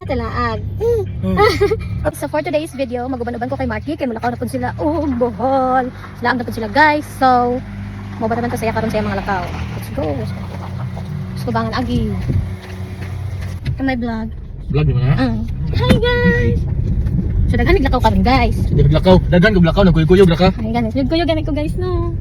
Talaag. So for today's video, maguban-uban ko kay Marky kay mulakaw na pud sila. Oh, Bohol. Laang na pud sila, guys. So, mo ba naman to saya karon sa mga lakaw. Let's go. Let's go bangan agi. To my vlog. Vlog di mo na? Hi guys. So daghan naglakaw karon, guys. Sige, naglakaw. Daghan kog lakaw, nagkuyog-kuyog ra ka. Ay ganit, nagkuyog ganit ko, guys, no.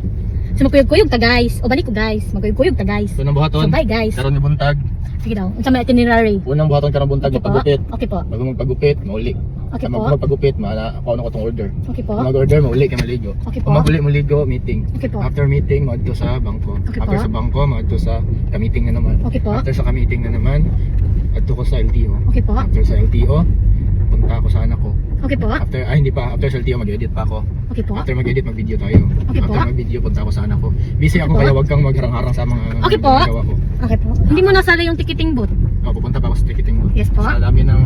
So magkuyog-kuyog ta, guys. O balik ko, guys. Magkuyog-kuyog ta, guys. Unang buhaton. So bye, guys. Karon nga buntag. Sige daw. Unsa may itinerary? Unang buhaton karon buntag Okay po. magpagupit. Okay po. Bago magpagupit, mauli. Okay po. Magpagupit, maala ako na ko tong order. Okay po. Mag-order, mauli kay maligo. Okay po. Kung maguli maligo, meeting. Okay po. After meeting, maadto sa bangko. Okay po. After sa bangko, maadto sa ka-meeting na naman. Okay po. After sa ka-meeting na naman, adto ko sa LTO. Okay po. After sa LTO, punta ako sa anak ko. Okay po. After, ay hindi pa, after sa LTO mag-edit pa ako. Okay po. After mag-edit, mag-video tayo. Okay po. After mag-video, punta ako sa anak ko. Busy ako Okay po. kaya wag kang magharang-harang sa mga Okay po. ginagawa ko. Okay po. Hindi mo nasala yung ticketing booth. Oh, pupunta pa ako sa ticketing booth. Yes po. Sa dami ng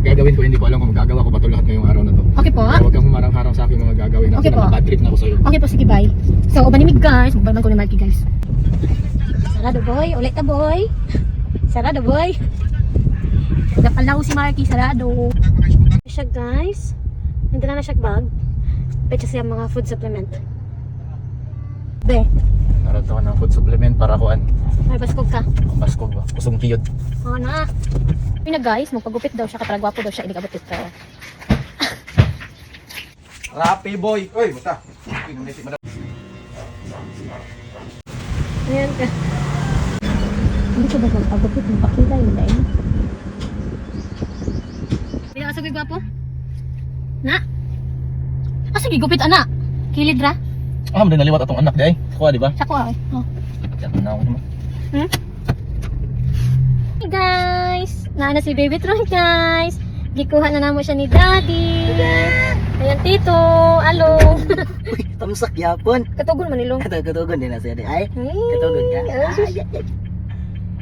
gagawin ko, hindi ko alam kung magagawa ko ba ito lahat ngayong araw na to. Okay po. Kaya wag kang humarang-harang sa akin mga gagawin. Okay po. Bad trip na ako sa'yo. Okay po, sige, bye. So, ubanimig guys. Magbalman ko ni Marky, guys. Sarado, boy. Ulit ta, boy. Sarado, boy. Napalaw si Marky. Sarado. Siya, guys. Nandala na siya bag. Pecha siya mga food supplement. Be, Naroon ko ng food supplement para kuan. May baskog ka. Baskog ba? Kusog kiyod. Oo na. Yun na guys, magpagupit daw siya kapag gwapo daw siya, inigabot ito. Rapi boy. Oy, basta. Ayan ka. Hindi ko ba magpagupit? Mapakita yun dahil. Hindi ka sagay gwapo? Na? Ah, sige, gupit ana. Kilid ra. Ah, madali naliwat atong anak di ay. Kuha di ba? Sa ko ay. Oh. Yan na ako naman. Hey guys! Naana si Baby Tron, guys! Gikuha na namo siya ni Daddy. Ayan, Tito. Alo. Uy, tamsak yapon. Katugon man nilong. Katugon din na siya di. Ay, Hey. katugon ka. Ay, sus. Ay, ay, ay.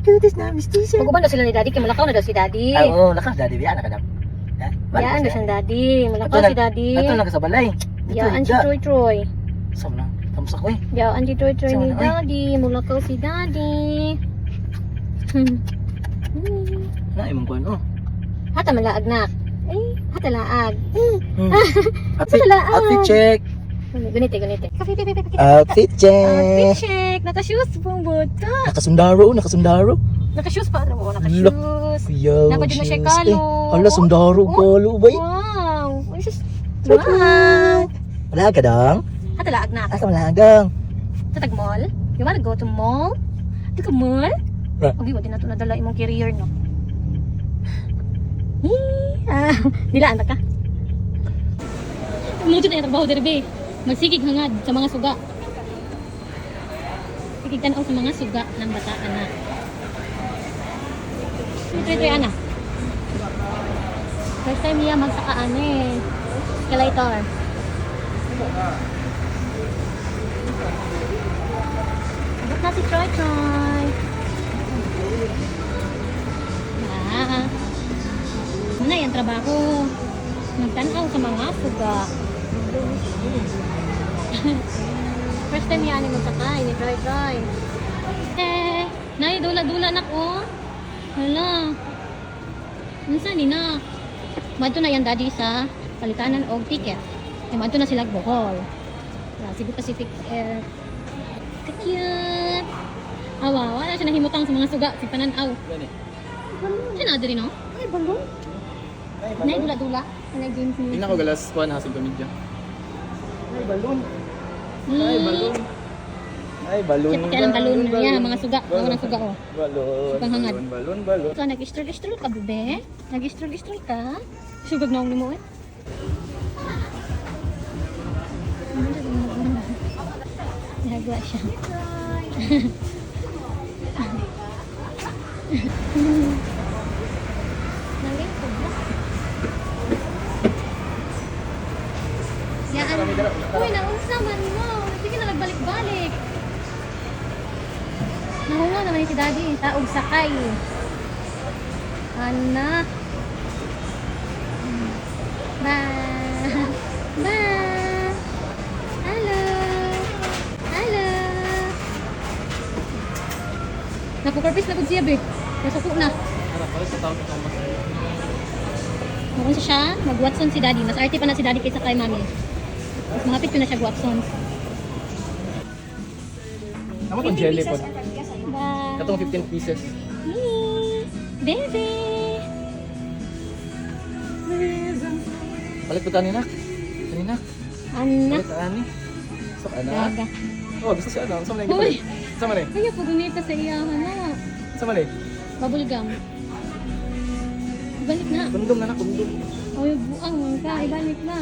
Cuties na, Miss Tisa. Maguban na sila ni Daddy kay malakaw na daw si Daddy. Ay, oo, lakas daddy biya nakadap. Ha? Balik Yaan ko na siya. siyang Daddy. Malakaw Ato si Daddy. Ato lang ka sa balay. Dito, Yaan si higa. Troy Troy. Sam na, tamsak ko eh. Yaan si Troy Troy Sama ni na, oy. Daddy. Mulakaw si Daddy. Na imong kuan oh. Hata malaag na. Eh, hata laag. Outfit, laag. outfit check. Gunite, gunite. Kape, kape, kape, kape. Outfit Outfit check. check. Naka-shoes pong buta. Nakasundaro, nakasundaro. Naka-shoes pa. Oo, naka-shoes. Kuya, Dapat din na siya shoes. kalo. Eh, hala, sundaro, Oh. kalo, bay. Wow. Ay, sus. Wow. Wala ka dang? Hata laag na. Asa wala dang? Tatag mall? You wanna go to mall? Di ka mall? Ra. Okay, wala na ito nadala imong career, no? Hee! Ah, dila, anak ka. Mucho na yung trabaho, derbe. Magsigig hangad sa mga suga. Sigig tanaw sa mga suga ng bata, anak. Try, try, ana. First time niya magsaka, ano eh. Escalator. Abot na si Troy Troy. Ah. Muna yan trabaho. Magtanaw sa mga suga. First time yan mo magsakay ni Troy Troy. Eh, nay dula-dula nak oh. Hala. Unsa ni na? Madto na yan daddy sa palitanan og ticket. Ay madto na sila Bohol. Sa Cebu Pacific Air. Ka-cute! Awa, wala siya nahimutang sa mga suga, si pananaw. Siya na diri no? Ay, balon. Nay dula-dula, nay James ni. Hindi na ko galas kuan ha sa komedya. Ay, balon. Ay, balon. Ay, balon. Siya pakialam balon na yan, mga suga, mga ng suga oh. Balon. Sugang hangad. Balon, balon, balon. So nag-stroll-stroll ka, bebe? Nag-stroll-stroll ka? Sugag na mo eh. Nagawa siya. Nalingkod na. Yaan. Uy, naunsa man mo. Sige na nagbalik-balik. Nahunga naman si Daddy. Taog sakay. Anak. Bye. Bye. Hello. Hello. Nakukurpis na gud siya, be. Nasuko na. Tara, para sa tawag itong mas. Magunsa siya, mag-Watson si Daddy. Mas arte pa na si Daddy kaysa kay Mami. Mas mahapit ko na siya Watsons. Tama tong jelly po. Bye. Katong 15 pieces. Hey, Bebe! Palit po kanina. Kanina. Anak. Palit ani. So anak. Gaga. Oh, gusto siya ano. Sa man Uy! Sa man Kaya po gumita sa iya na. Sa man Bubble gum. Ibalik na. Kundom na na, kundom. Oy, buang ka. Ibalik na.